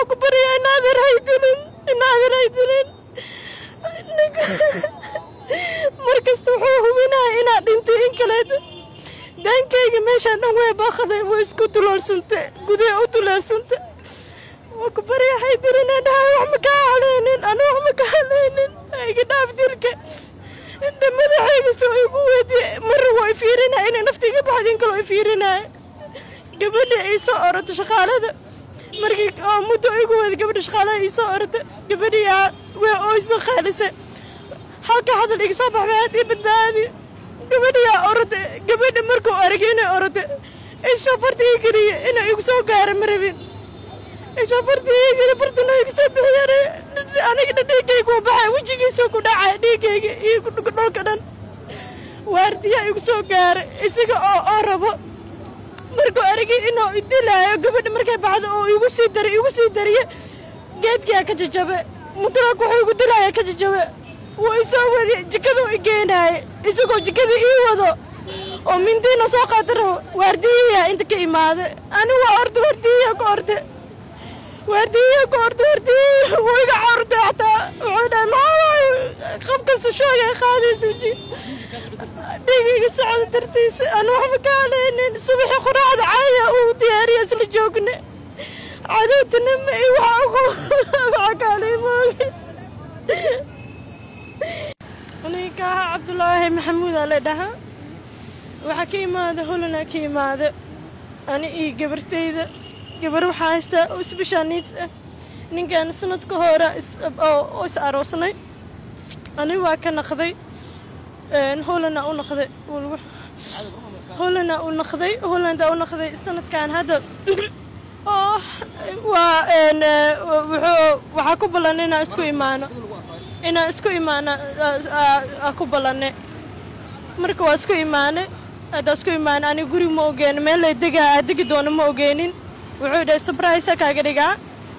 Waa ku baryaa, inaadeer haydilin, inaadeer haydilin. Markasta wuxuu hubinaya inaad dhintay in kaleeta. Daankayga meeshaan dhan way baaqday, way isku tuloolsantay, gudaha u tuloolsantay. Waa ku baryaa, haydilin aan dhahay. Wax ma kaa haleynin anu, wax ma kaa haleynin, iga dhaaf dilka. Inta madaxayga soo igu weydiye marra waa i fiirinaya inay nafta iga baxda in kaloo i fiirinaya. Gabadha ii soo orota shaqaalada, markii oo muddo igu weyday, gabadha shaqaalada ii soo orota. Gabadhiyaa way ooysoo qaalisay, halka hadal iga soo baxmay, aad ii badbaadi. Gabadhiyaa orota. Gabadha markuu aragay inay orota, ishoo farta ii geliye, inay igu soo gaara ma rabin. Ishoo farta ii geliye, fartana igu soo bixiyeen. Aniga dhiiggayga wuu baxay, wejigiisuu ku dhacay dhiiggayga iyo dhulka dhan. Waardiyaa igu soo gaaray, isaga oo rabo markuu aragay inuu idilaayo gabadha markay baxdo oo igu sii daray, igu sii dariye. Geedkiyaa ka jajabe, mutulaak wuxuu igu dilaaya ka jajabe. Wuu isoo wadi, jikaduu i geenaaye. Isagoo jikada ii wado oo mindiina soo qaata rabo, waardiyayaa inta ka imaaday. Ani waa orda, waardiyayaa ku orda, waardiyayaa ku orda. Waardiyayaa wuu iga orday, xataa wuxuu dhahay, maxaa waaye qof kasta shooga ay qaadaysa weji dhigiga socda dartiisa. Aan waxba ka haleynin. Subaxii quraacda caaya uu diyaariya, isla joogne. Cadowtinimo iyo waxa ugu waxa ka haley mooge. Aniga kaaha Cabdulaahi Maxamuud aa la dhahaa. Waxaa ka imaada Holanaa ka imaada, ani iyo gabartayda. Gabar waxaa haystaa oo special needs ah. Ninkan sanad ka hore oo is aroosnay, ani waa ka naqday, Holana u naqday, Holana u naqday, Holanda u naqday sanadkan hadda. Oo waa wuxuu waxaa ku ballan inaan isku imaano, inaan isku imaano ku ballanay. Marka waa isku imaanay. Haddaa isku imaanay, aniga guri ma ogeen, meel lay degaa aa degi doono ma ogeenin. Wuxuu dhahay, surprise kaaga dhigaa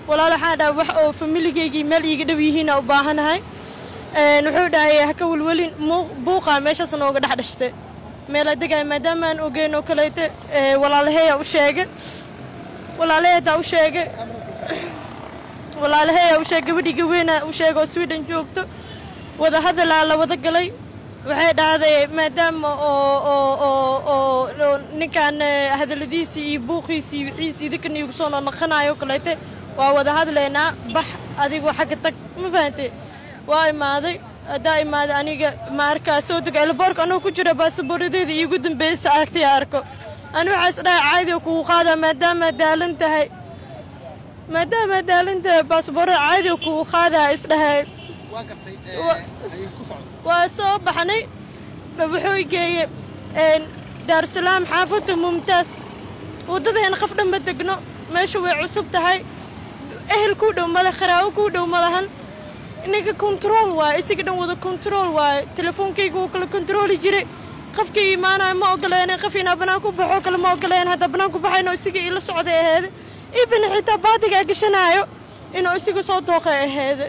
walaal. Waxaan dhahay, wax oo familigaygii meel iiga dhow yihiin aa u baahanahay. Wuxuu dhahay, ha ka welwelin. Buuqaa meeshaas nooga dhex dhashtay. Meelaa degaay maadaama aan ogeyn oo kaleete, walaalaheeyaa u sheegay, walaalaheedaa u sheegay, walaalaheeyaa u sheegay. Gabadhiga weynaa u sheegay oo Sweden joogto. Wada hadalaa la wada galay. Waxay dhahday, maadaama oo ninkan hadalladiisii iyo buuqiisii iyo wixiisii idinkan iigu soo noqnoqonayo kaleete, waa wada hadlaynaa, bax adigoo xagga tag. Ma fahantay? Waa imaaday. Haddaa imaaday, aniga ma arkaa soo dega airportka anoo ku jira, baasaboorradeeda iigu dambeeysa aragtay arko. Ani waxaa is dhahay caadi kugu qaadaa, maadaama daalan tahay, maadaama daalan tahay, baasaboorrada caadi kugu qaadaa is dhahay. Waa soo baxnay. Wuxuu geeyey Daarusalaam, xaafadda Mumtaas. Waddadeena qof dhan ma degno, meesha way cusub tahay, ehel kuu dhow male, qaraawo kuu dhow ma lahan. Ninka control waaye, isaga dhan wada control waaye. Telefoonkayga wuu kala controli jiray. Qofkii imaanayo ma ogoleen, qof inaa bannaan ku baxo kale ma ogoleen. Hadda bannaan ku baxayno isaga ila socday aheede, even xitaa baadigaa gashanaayo inuu isaga soo dooqay aheede.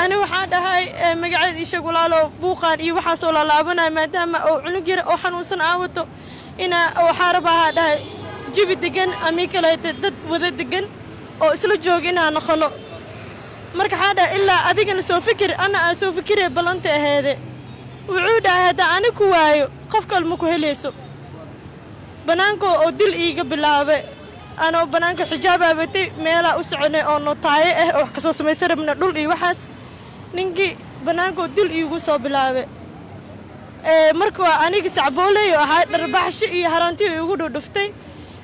Ani waxaan dhahay, magaceed ii sheeg walaalo, buuqaan iyo waxaasoo laalaabanaya, maadaama oo cunug yar oo xanuunsan aa wato, inaa waxaa rabaahaa dhahay jibi degan amii kaleete, dad wada degan oo isla jooga inaa noqono. Marka waxaa dhahay, ilaa adigana soo fikir, ana aan soo fikiraya ballanta aheede. Wuxuu dhahay, haddaa ani ku waayo, qof kale ma ku helayso. Bannaanka oo dil iiga bilaabay, anoo bannaanka xijaabaa watay, meelaa u soconay oo notaayo ah oo wax kasoo samaysan rabna, dhul iyo waxaas. Ninkii bannaanka oo dil iigu soo bilaabay. Marka waa aniga sacbooley oo ahaa, dharbaxsho iyo harantiyo iigu dhudhuftay.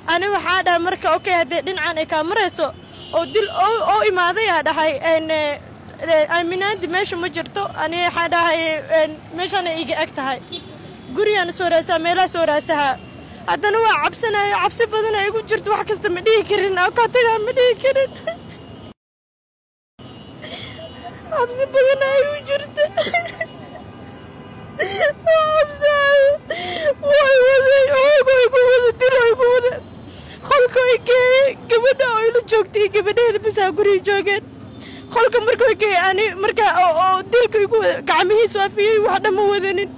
Ani waxaa dhahay marka, okay, haddee dhinacan ay kaa marayso oo dil oo imaaday, aa dhahay aaminaadi meesha ma jirto. Ani waxaa dhahay, meeshaana iiga eg tahay, gurigaana soo raasaa, meelaha soo raasaha. Haddana waa cabsanayo, cabsi badana igu jirto. Wax kasta ma dhihi karin, ka tagaa ma dhihi karin, cabsi badana igu jirta, waa cabsaayo. Way waday, oogo igu wada, dilo igu wada, qolka i geeyey. Gabadha oo ila joogtay iyo gabadheeda basaa guriga joogeen. Qolka markuu geeyey, ani markaa oo dilka igu wada, gacmihiis waa fiyey, wax dhan ma wadanin,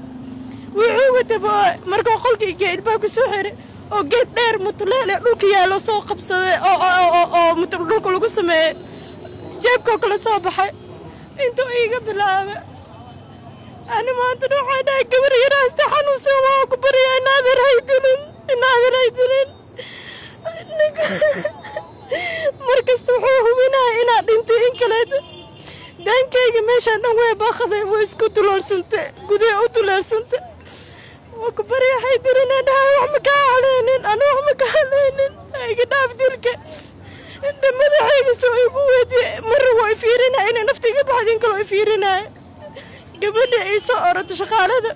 wuxuu wataba. Markuu qolka i geeyey, ilbaa ku soo xiray. Oo geed dheer mutuleel ee dhulka yaallo soo qabsaday oo dhulka lagu sameeyey, jeebkoo kale soo baxay, intuu iiga bilaabay. Ani maanta waxaan dhahay, gabar yaraasta xanuunsan, waa ku baryaa, inaadeer haydilin, inaadeer haydilin. Mar kasta wuxuu hubinaya inaad dhintay in kaleeta. Daankayga meeshaan dhan way baaqday, way isku duloolsantay, gudaha u duloolsantay. Waa ku barya, haydilin aan dhahay, wax ma kaa haleynin ani, wax ma kaa haleynin, iga dhaaf dilka. Inta madaxayga soo igu weydiye, marra waa ifiirinaya inay nafta iga baxda in kaloo ifiirinaya. Gabadha ii soo orata shaqaalada,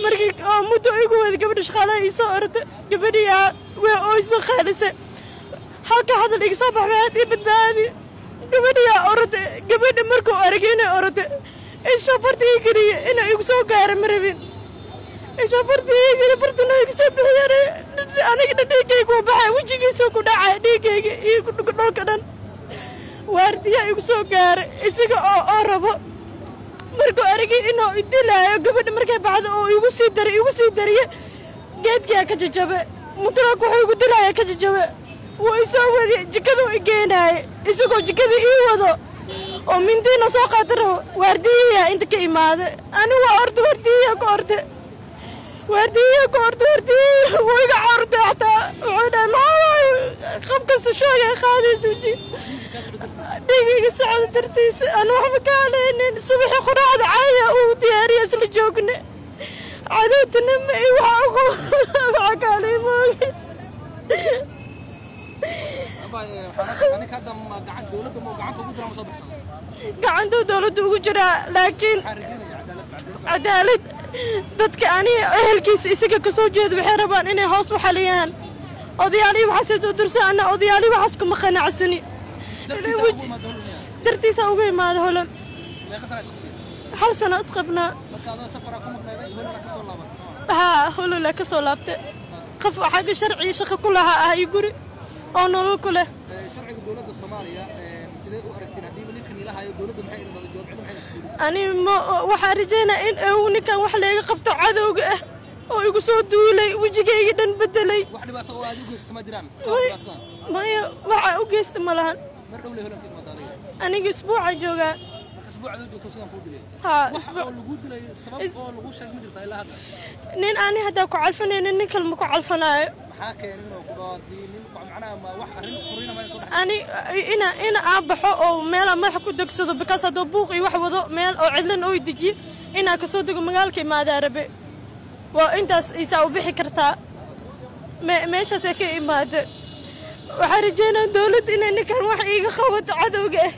markii oo muddo igu weyda, gabadha shaqaalada ii soo orata, gabadhiyaa way oo soo qaalisay. Halka hadal iga soo baxmaad, ii badbaadi. Gabadhiyaa orata. Gabadha markuu aragay inay orata, isha farta ii geliye, inay igu soo gaara ma rabin. Isha farta ii geliye, fartana igu soo bixiyeen. Aniga dhiiggayga wuu baxay, wejigiisuu ku dhacay dhiiggayga iyo dhulka dhan. Waardiyaa igu soo gaaray, isaga oo rabo markuu aragay inuu idilaayo gabadha markay baxdo oo igu sii daray, igu sii dariye. Geedkiyaa ka jajabe, mutulaak wuxuu igu dilaaya ka jajabe. Wuu isoo wadi, jikaduu i geenaaye, isagoo jikada ii wado oo mindiina soo qaata rabo. Waardiyayaa inta ka imaaday. Ani waa orda, waardiyayaa ku orda, waardiyayaa ku orda. Waardiyayaa wuu iga cortay xataa, wuxuu dhahay, maxaa waaye qof kasta shoogay qaadaysa weji dhigiga socda dartiisa? Aan waxba ka haleynin. Subaxii quraacda caaya uu diyaariya, isla joogne. Cadowtinimo iyo waxa ugu waxa ka haley mooge. Gacantuu dowladda ugu jiraa, laakiin cadaalad dadka ani ehelkiisa isaga ka soo jeeda waxay rabaan inay hoos u xaliyaan odayaalii waxaasay dursa. Ana odayaalii waxaas kuma qanacsani. Dartiisa ugu imaada Holan. 1 sano isqabnaa. Haa, Hololaa ka soo laabtay. Qof xagga sharciga shaqo ku lahaa ah iyo guri oo nolol ku leh. Ani ma waxaan rajaynaa in uu ninkan wax layga qabto cadowga ah oo igu soo duulay, wejigayga dhan bedelay. Maya, waxa u geysta ma lahan. Aniga isbuuca joogaa. Haa, nin ani haddaa ku calfanaynin, nin kale ma ku calfanaayo. Ani ina aan baxo oo meelaa madaxa ku degsado, because hadduu buuq iyo wax wado, meel oo cidlan oo dejiyo inaa kasoo dego, magaalka imaadaa rabe. Waa intaas isaa u bixi kartaa meeshaasay ka imaada. Waxaan rajeynaa dowladda inay ninkan wax iiga qabato cadowga ah.